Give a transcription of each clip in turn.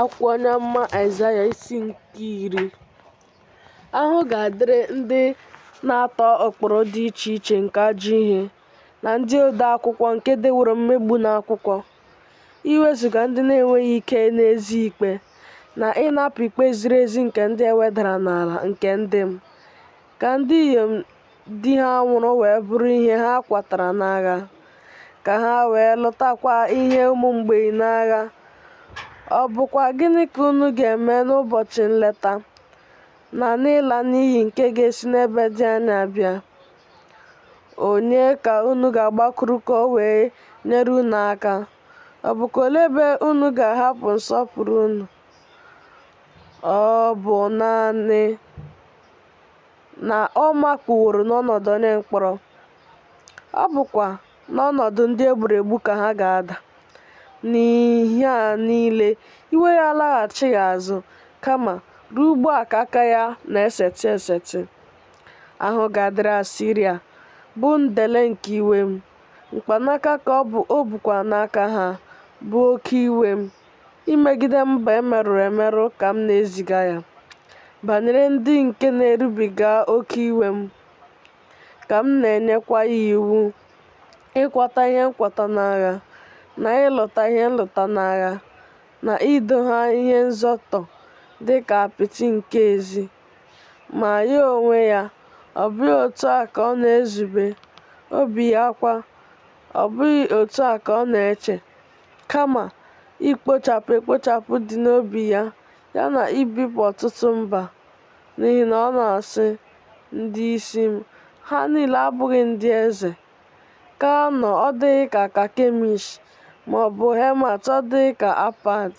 Akwụkwọ onye amụma Aịzaya isi nke 10. Ahụhụ ga-adịrị ndị na-atọ ụkpụrụ dị iche iche nke ajọ ihe, na ndị ode akwụkwọ nke deworo mmegbu n'akwụkwọ, iwezuga ndị na-enweghị ike n'ezi ikpe, na ịnapụ ikpe ziri ezi nke ndị e wedara n'ala nke ndị m, ka ndị inyom di ha nwụrụ wee bụrụ ihe ha kwatara n'agha, ka ha wee lụtakwa ihe ụmụ mgbei n'agha. Ọ bụkwa gịnị ka unu ga-eme n'ụbọchị nleta, na n'ịla n'iyi nke ga-esi n'ebe dị anya bịa? Onye ka unu ga-agbakwuru ka o wee nyere unu aka? Ọ bụkwa olee ebe unu ga-ahapụ nsọpụrụ unu? Ọ bụ naanị na ọ makpuworo n'ọnọdụ onye mkpọrọ, ọ bụkwa n'ọnọdụ ndị e gburu egbu ka ha ga-ada. N'ihe a niile, iwe ya alaghachighị azụ, kama ruo ugbu a ka aka ya na-esetị esetị. Ahụhụ ga-adịrị Asiria, bụ ndele nke iwe m, mkpanaka ka o bukwa n'aka ha, bụ oke iwe m. Imegide mba e merụrụ emerụ ka m na-eziga ya. Banyere ndị nke na-erubiga oke iwe m ka m na-enyekwa ya iwu ịkwata ihe nkwata n'agha, na ịlụta ihe nlụta n'agha, na ido ha ihe nzọtọ dị ka apịtị nke ezi. Ma ya onwe ya, ọ bụghị otu a ka ọ na-ezube, obi ya kwa, ọ bụghị otu a ka ọ na-eche, kama ikpochapụ ekpochapụ dị n'obi ya, ya na ibipụ ọtụtụ mba. N'ihi na ọ na-asị, Ndị isi m, ha niile abụghị ndị eze? Kalnọ ọ dịghị ka Kakemish, ma ọ bụ Hemat ọ dịghị ka Apad,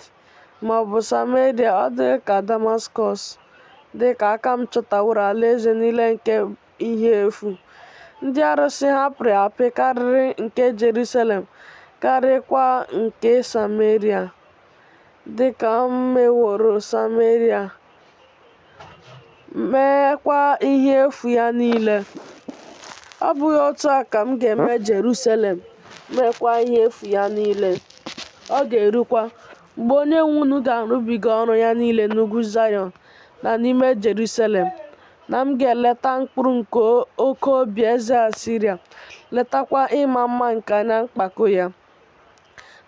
ma ọ bụ Sameria ọ dịghị ka Damaskọs? Dị ka aka m chọtaworo alaeze niile nke ihe efu, ndị arụsị ha pịrị apị karịrị nke Jerusalem, karịkwa nke Sameria, dị ka m meworo Sameria, meekwa ihe efu ya niile. Ọ bụghị otu a ka m ga-eme Jerusalem, meekwa ihe efu ya niile? Ọ ga-erukwa, mgbe Onyenwe unu ga-arụbiga ọrụ ya niile n'ugwu Zayọn na n'ime Jerusalem, na m ga-eleta mkpụrụ nke oke obi eze Asiria, letakwa ịma mma nke anya mpako ya.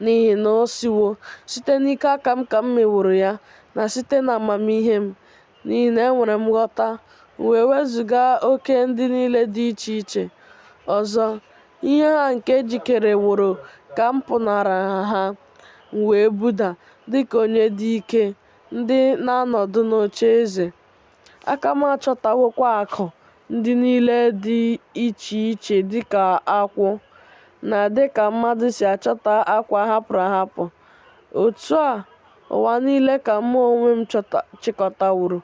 N'ihi na ọ sịwo, Site n'ike aka m ka m meworo ya, na site n'amamihe m, n'ihi na enwere m nghọta, m wee wezụga oke ndị niile dị iche iche. Ọzọ, ihe ha nke jikereworo ka m pụnara ha, m wee buda, dị ka onye dị ike, ndị na-anọdụ n'ocheeze. Aka m achọtawokwa akụ ndị niile dị iche iche dị ka akwụ, na dị ka mmadụ si achọta akwa a hapụrụ ahapụ, otu a ụwa niile ka mụ onwe m chịkọtaworo,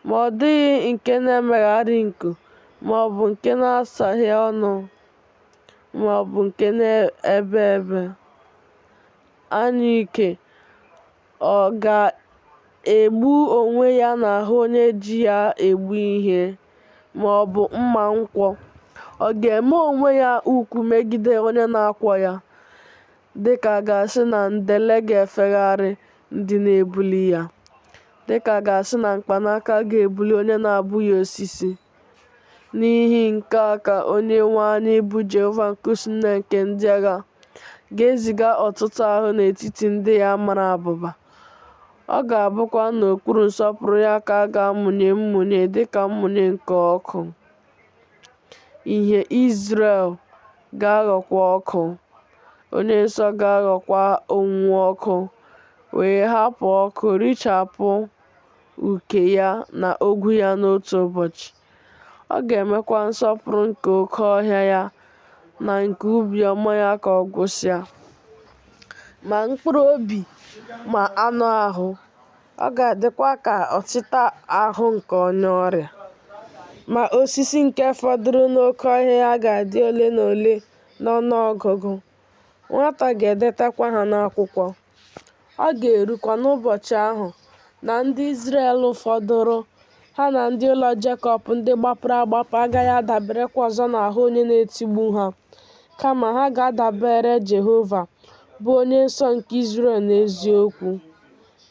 ma ọ dịghị nke na-emegharị nku, ma ọ bụ nke na-asaghe ọnụ, ma ọ bụ nke na-ebe ebe. Anyụike ọ ga-egbu onwe ya n'ahụ onye ji ya egbu ihe, ma ọ bụ mma nkwọ ọ ga-eme onwe ya ukwu megide onye na-akwọ ya, dị ka a ga-asị na ndele ga-efegharị ndị na-ebuli ya, dị ka a ga-asị na mkpanaka ga-ebuli onye na-abụghị osisi. N'ihi nke a ka Onyenwe anyị, bụ Jehova nke usuu niile nke ndị agha, ga-eziga ọtụtụ ahụhụ n'etiti ndị ya mara abụba, ọ ga-abụkwa n'okpuru nsọpụrụ ya ka a ga-amụnye mmụnye dị ka mmụnye nke ọkụ, ìhè Izrel ga-aghọkwa ọkụ, Onye Nsọ ga-aghọkwa onwunwu ọkụ, wee hapụ ọkụ richapụ uke ya na ogwu ya n'otu ụbọchị. Ọ ga-emekwa nsọpụrụ nke oke ọhịa ya na nke ubi ọma ya ka ọ gwụsịa, ma mkpụrụ obi ma anụ ahụ, ọ ga-adịkwa ka ọtịta ahụ nke onye ọrịa. Ma osisi nke fọdụrụ n'oke ọhịa ya ga-adị ole na ole n'ọnụ ọgụgụ, nwata ga-edetakwa ha n'akwụkwọ. Ọ ga-erukwa n'ụbọchị ahụ na ndị Izrel fọdụrụ, ha na ndị ụlọ Jekọb ndị gbapụrụ agbapụ agaghị adaberekwa ọzọ n'ahụ onye na-etigbu ha, kama ha ga-adabere Jehova, bụ Onye Nsọ nke Izrel n'eziokwu.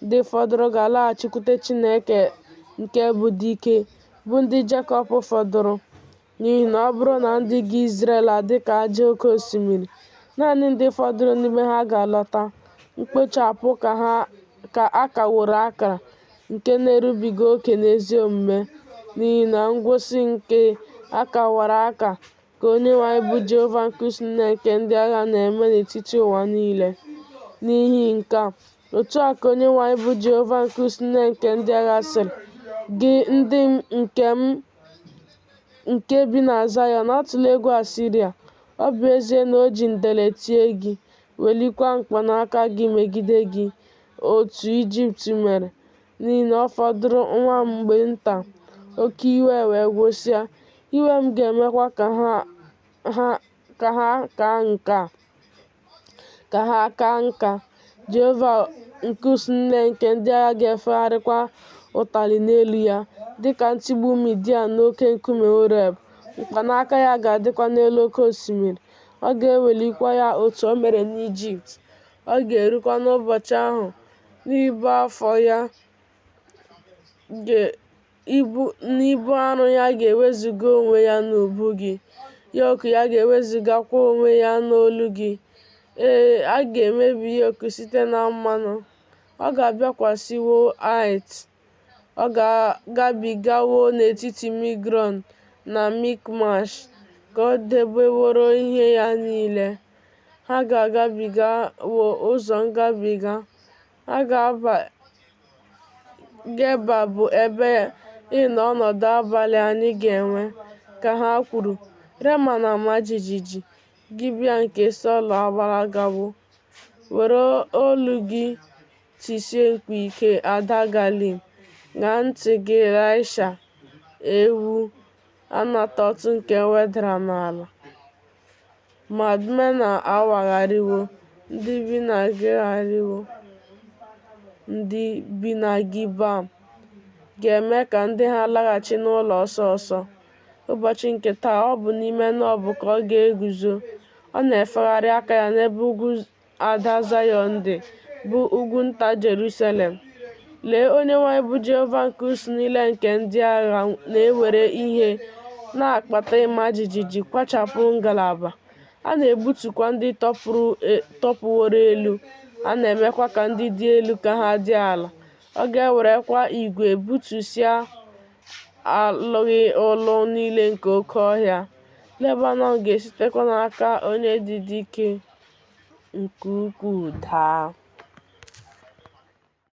Ndị fọdụrụ ga-alaghachikwute Chineke nke bụ Dike, bụ ndị Jekọb fọdụrụ. N'ihi na ọ bụrụ na ndị gị Izrel adị ka aja oke osimiri, naanị ndị fọdụrụ n'ime ha ga-alọta. Mkpochapụ ka a kaworo akara, nke na-erubiga oke n'ezi omume, n'ihi na ngwụsị nke a kaworo aka ka Onyenwe anyị bụ Jehova nke usuu niile nke ndị agha na-eme n'etiti ụwa niile. N'ihi nke a, otu a ka Onyenwe anyị bụ Jehova nke usuu niile nke ndị agha sịrị, Gị ndị nke m nke bi na Zayọn, atụla egwu Asiria, ọ bụ ezie na o ji ndele tie gị, welikwa mkpanaka gị megide gị, otu Ijipt mere, n'ihi na ọ fọdụrụ nwa mgbe nta, oke iwe wee gwụsịa, iwe m ga-emekwa ka ha kaa nka. Jehova nke usuu niile nke ndị agha ga-efegharịkwa ụtalị n'elu ya, dị ka ntigbu Midian n'oke nkume Oreb, mkpanaka ya ga-adịkwa n'elu oke osimiri, ọ ga-ewelikwa ya otu o mere n'Ijipt. Ọ ga-erukwa n'ụbọchị ahụ na ibu arọ ya ga-ewezuga onwe ya n'ubu gị, yoku ya ga-ewezugakwa onwe ya n'olu gị. Ee, a ga-emebi yoku site na mmanụ. Ọ ga-abịakwasịwo Aịat, ọ gabigawo n'etiti Migrọn na Mikmash, ka o debeworo ihe ya niile. Ha agabigawo ụzọ ngabiga, ha ga-aba Geba bụ ebe ịnọ ọnọdụ abalị anyị ga-enwe, ka ha kwuru. Rema na-ama jijiji, Gibea nke Sọl agbalagawo. Were olu gị tisie mkpu ike, ada Galim! Ṅaa ntị gị, Laịsha! Ewo, Anatọt nke e wedara n'ala! Madmena awagharịwo, ndị bi na Gibea ga-eme ka ndị ha laghachi n'ụlọ ọsọ ọsọ. Ụbọchị nke taa, ọ bụ n'ime Nọb ka ọ ga-eguzo. Ọ na-efegharị aka ya n'ebe ugwu ada Zayọn dị, bụ ugwu nta Jerusalem. Lee, Onyenwe anyị bụ Jehova nke usuu niile nke ndị agha na-ewere ihe na-akpata ịma jijiji kwachapụ ngalaba. A na-egbutukwa ndị topụworo elu, a na-emekwa ka ndị dị elu ka ha dị ala. Ọ ga-ewerekwa igwe gbutusịa alụghị ụlụ niile nke oke ọhịa. Lebanọn ga-esitekwa n'aka onye dị ike nke ukwuu daa.